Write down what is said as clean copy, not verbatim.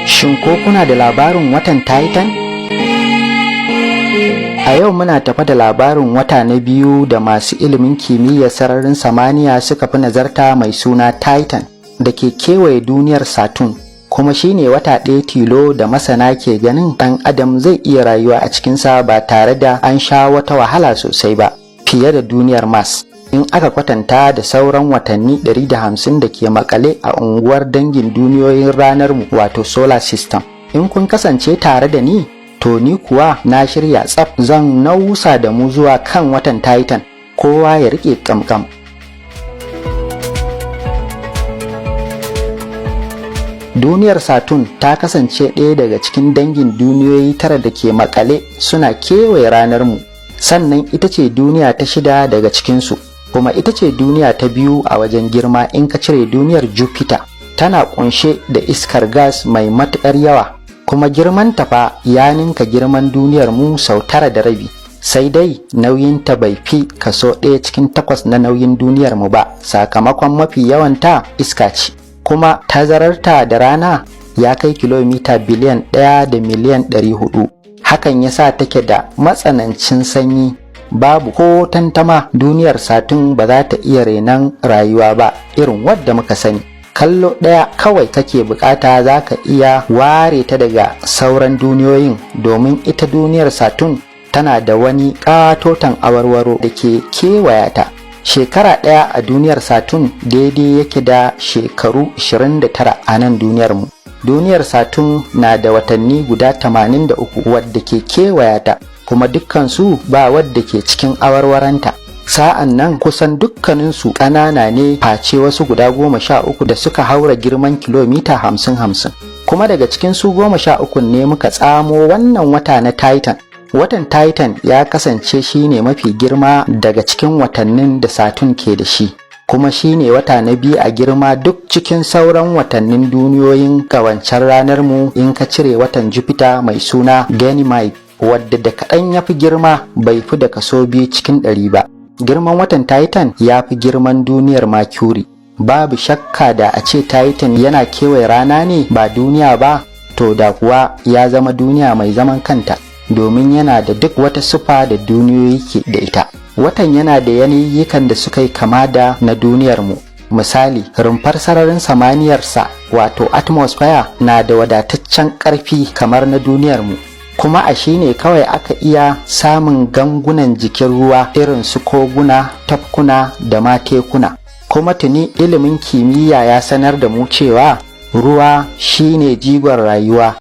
Shin ko kuna da labarin watan Titan? A yau muna tafa da labarin wata na biyu da masu ilimin kimiyyar sararin samaniya suka fi nazarta, mai suna Titan, da ke kewaye duniyar Saturn, kuma shine wata ɗaya tilo da masana ke ganin ɗan adam zai iya rayuwa a cikinsa ba tare da an sha wata wahala sosai ba fiye da duniyar Mars, in aka kwatanta da sauran watanni 150 da ke makale a unguwar dangin duniyoyin ranarmu, wato solar system. In kun kasance tare da ni, to ni kuwa na shirya tsaf, zan nausa da mu zuwa kan watan Titan. Kowa ya rike kamkam. Duniyar Saturn ta kasance ɗaya daga cikin dangin duniyoyi tara da ke makale suna kewaye ranarmu. Sannan ita ce duniya ta shida daga cikinsu, kuma ita ce duniya ta biyu a wajen girma in ka cire duniyar Jupiter. Tana kunshe da iskar gas mai matuƙar yawa, kuma girman ta fa ya ninka girman duniyar mu sau 9.5. Sai dai nauyinta bai fi kaso 1 cikin 8 na nauyin duniyar mu ba, sakamakon mafi yawanta iska ce. Kuma tazararta da rana ya kai kilomita biliyan 1 da miliyan 400. Hakan ya sa take da matsanancin sanyi. Babu ko tantama, duniyar Saturn ba za ta iya renon rayuwa ba irin wadda muka sani. Kallo ɗaya kawai kake bukata, za ka iya ware ta daga sauran duniyoyin, domin ita duniyar Saturn tana da wani ƙatoton awarwaro da ke kewaya ta. Shekara ɗaya a duniyar Saturn daidai yake da shekaru 29 a nan duniyarmu. Duniyar Saturn na da watanni guda 83 wadda ke kewaya ta, kuma dukkansu ba wadda ke cikin awarwaranta. Sa'an nan kusan dukkaninsu ƙanana ne, face wasu guda 13 da suka haura girman kilomita 50-50. Kuma daga cikin su 13 ne muka tsamo wannan wata na Titan. Watan Titan ya kasance shine mafi girma daga cikin watannin da Saturn ke da shi, kuma shine wata na biyu a girma duk cikin sauran watannin duniyoyin ƙawancen ranar mu, in ka cire watan Jupiter mai suna Ganymede, wadda da kaɗan ya fi girma, bai fi da kaso 2 cikin 100 ba. Girman watan Titan ya fi girman duniyar Mercury. Babu shakka, da a ce Titan yana kewaye rana ne ba duniya ba, to da kuwa ya zama duniya mai zaman kanta, domin yana da duk wata sufa da duniyoyi ke da ita. Watan yana da yanayikan da suka yi kama da na duniyarmu. Misali, rumfar sararin samaniyarsa, wato atmosphere, na da wadataccen ƙarfi kamar na duniyarmu, kuma a shi ne kawai aka iya samun gangunan jikin ruwa irin su koguna, tafkuna da ma tekuna. Kuma tuni ilimin kimiyya ya sanar da mu cewa ruwa shine jigon rayuwa.